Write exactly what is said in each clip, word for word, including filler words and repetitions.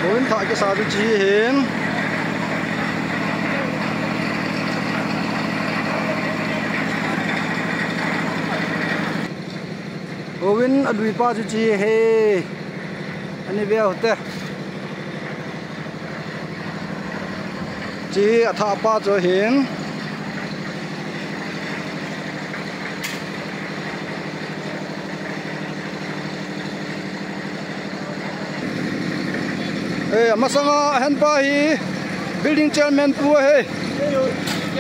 Houin thah kisa chu chi hin. Houin aduipa chu chi he. Ani ve u te. Chi athahpa chu hin. Eh, amasanga ahenpa hi building chairman pu ahi.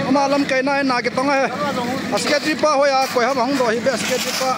Ama lamkaina hi na kitong ahi. A secretary pa hoiya koi ham ahung doh hi be a secretary pa.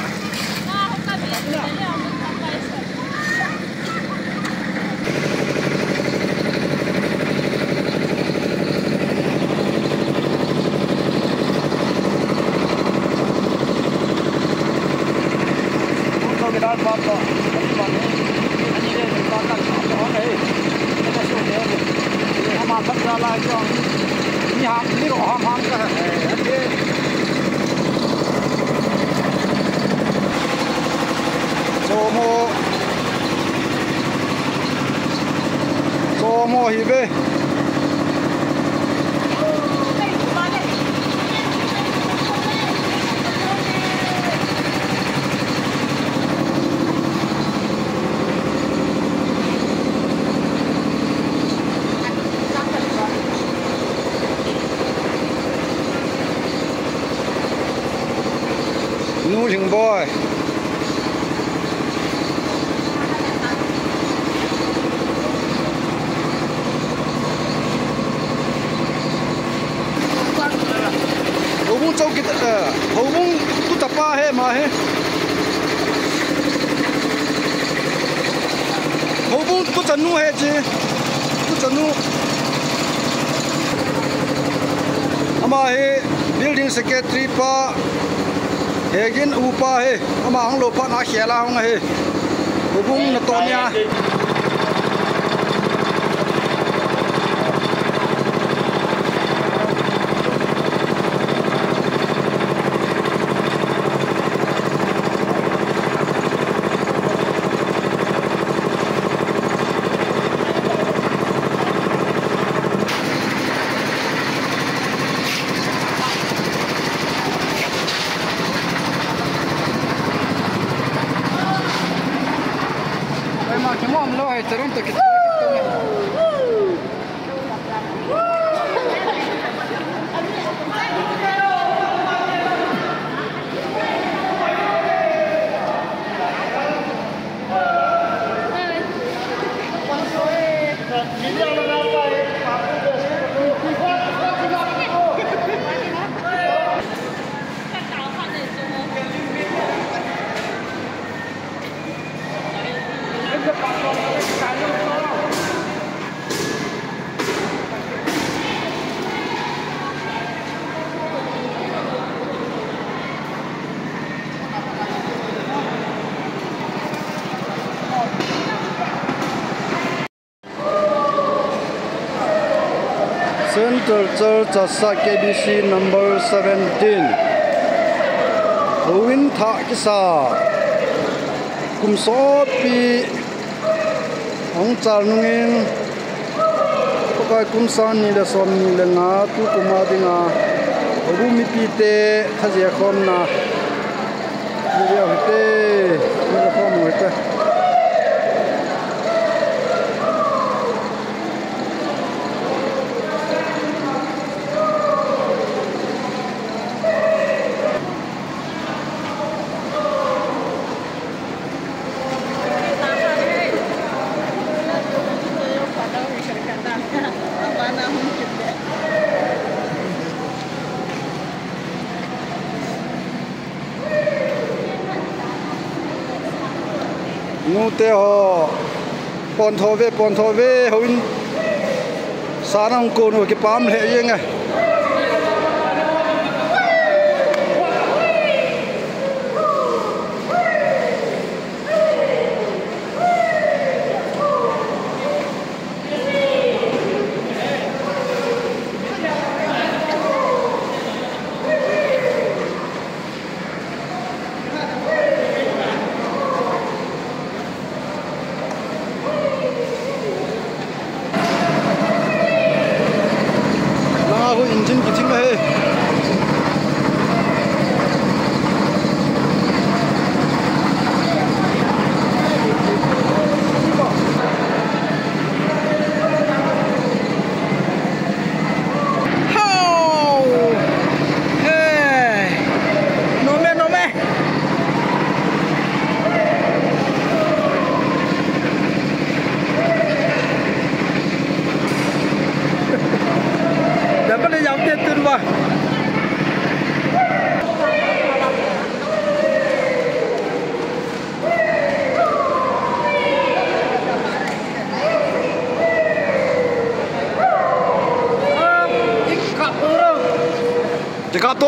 Chomo. Chomo hi ve. Nu Lhingboi. Houbung chowkidar, eh, houbung tuchapa hi ama hi. Houbung tuchanu hi chi. Tuchanu. Ama hi building secretary pa. Hegin upa hi. Ama hung lou phat na khel a hung ahi. Houbung natoh nia. Central Church Chassad K B C number seventeen. Houin thah kisa. Kum sopi ahung chal nungin, Pakai kum sang ni le som ni le nga tukum a dinga, houbung mipite thajekhomna. Ni le hite, ni le khom hite. Nute ho, pon tho ve, pon tho ve, houin sa nang kon u kipah lheh jeng e.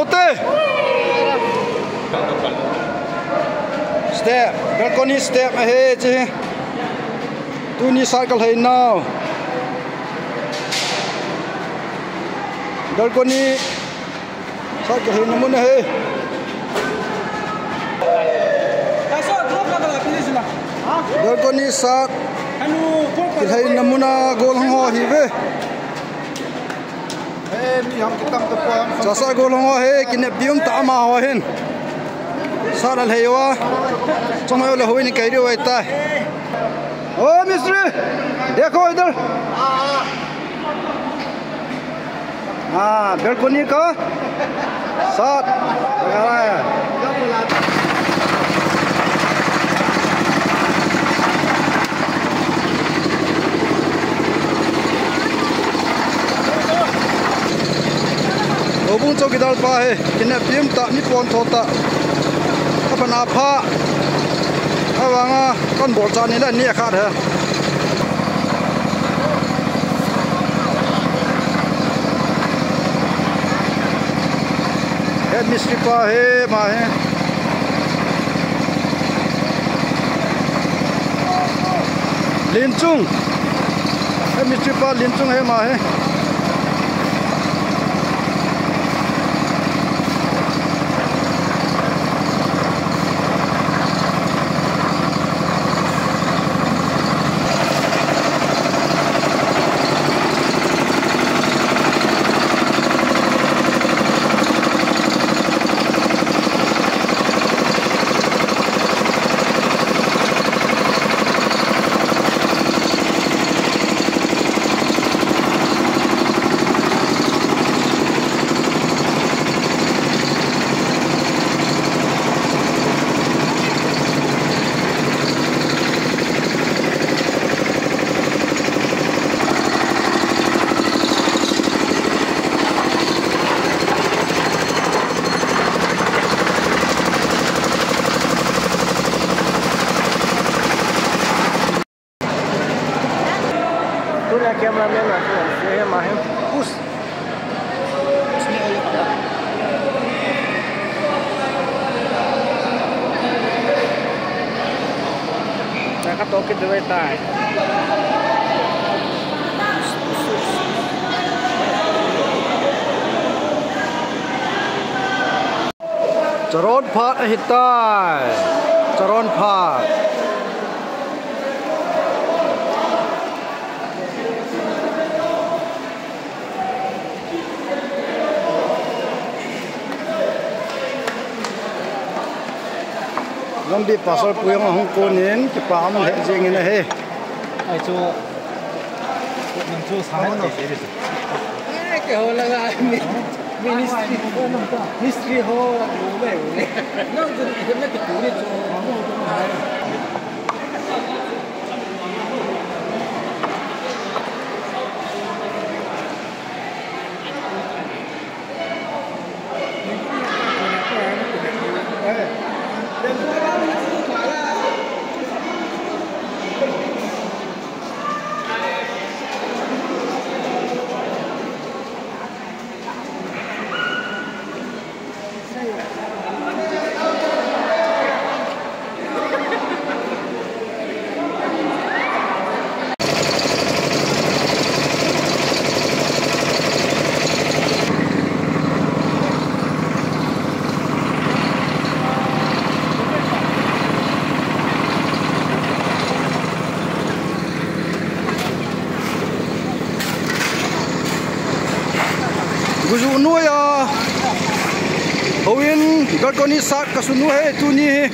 Ote. Step, balcony step ahi chi. Tuni sat ka lhei nau. Balcony sat ka lhei na mun ahi. Balcony sat ka lhei na mun a gol hong ho hi ve. Chasa gol hong ho hi, kinep dium ta ama ho hin. Sat a lhei uva. Chong ho le ho in kai diu ai tai. ओ मिस्त्री, देखो इधर। हाँ, balcony का साथ लगा रहा है। Houbung chowkidar pa hi, kinep dium ta, mi pon tho ta. Ka pan a pha. Ka vang a, kan bol cha ni la ni a khat he. He mistri pa hi, ma hi. Lim Chung. He mistri pa Lim Chung hi ma hi. Tuna cameraman na tuna se he ma he. Us. Ka toh kit deu tai. Charon phat ahi tai. Charon phat. Lampi pasal puyang hung konin kipa aman he jing in ahi. Ai chu, nang chu sa hai te te. Ai, ke ho la ga mi, ministry, ministry ho, lo mai lo ne. Nang chu i na ki tu ni chu. Guju noi a, houin balcony sat ka sunu he tuni hi.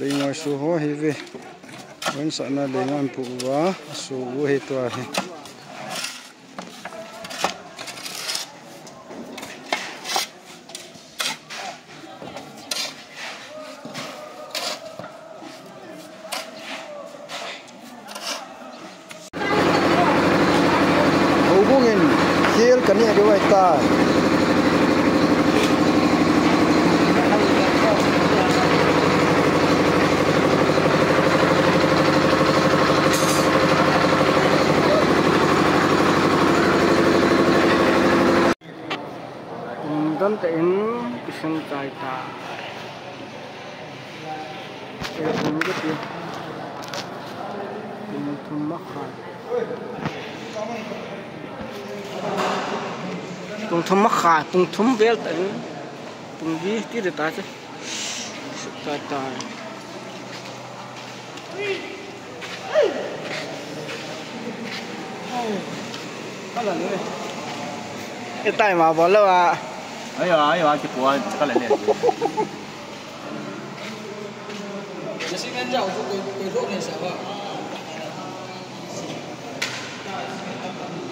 Leingai su ho hi ve. Wan sa na leingai pu va su u hi tua hi. Tai. Kum don tah in kisun chai tai. Kum thum makhai. Kum thum makhai, kum thum vel tah in. Kum li ti de ta che. Tai tai. Ka la le. Ka tai ma bol lou a. Ayo, ayo, a kipuan, ka la le.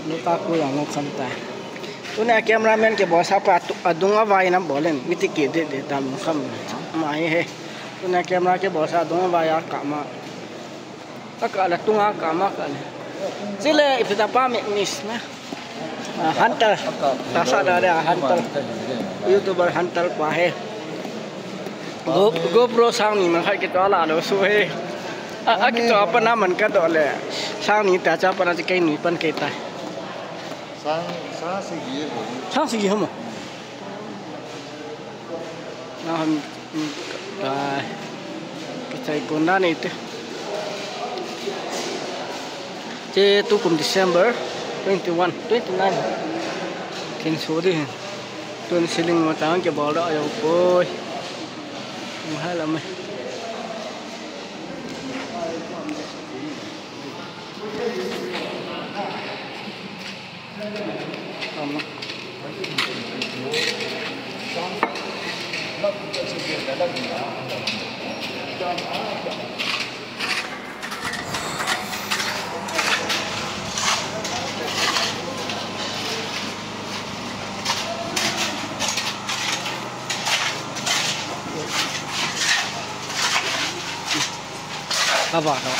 Nota ku yang ngok sam ta. Tuna cameraman ke bosa pa tu, adung a vai na bolen, miti ke de de tam kham. Ma hi he. Tuna camera ke bosa adung a vai a ka ma. Aka la tunga ka ma ka le. Chule ipi ta pa mi miss na. Ah, Hunter. Ta sa da da Hunter. YouTuber Hunter pa he. Go, GoPro sang ni man khai ke to la lo su he. A, a ke to apa na man ka do le. Sang ni ta cha pa na ke ni pan ke ta. Sang, sang sigi ho. Sang sigi ho mo. Na hon, mm, ka, kichai kon na nei te. Che tukum December twenty-one, twenty-nine. Kin so di. Tun siling mo tang ke bol da yo koi. Mo ha la me. Ka ba ka.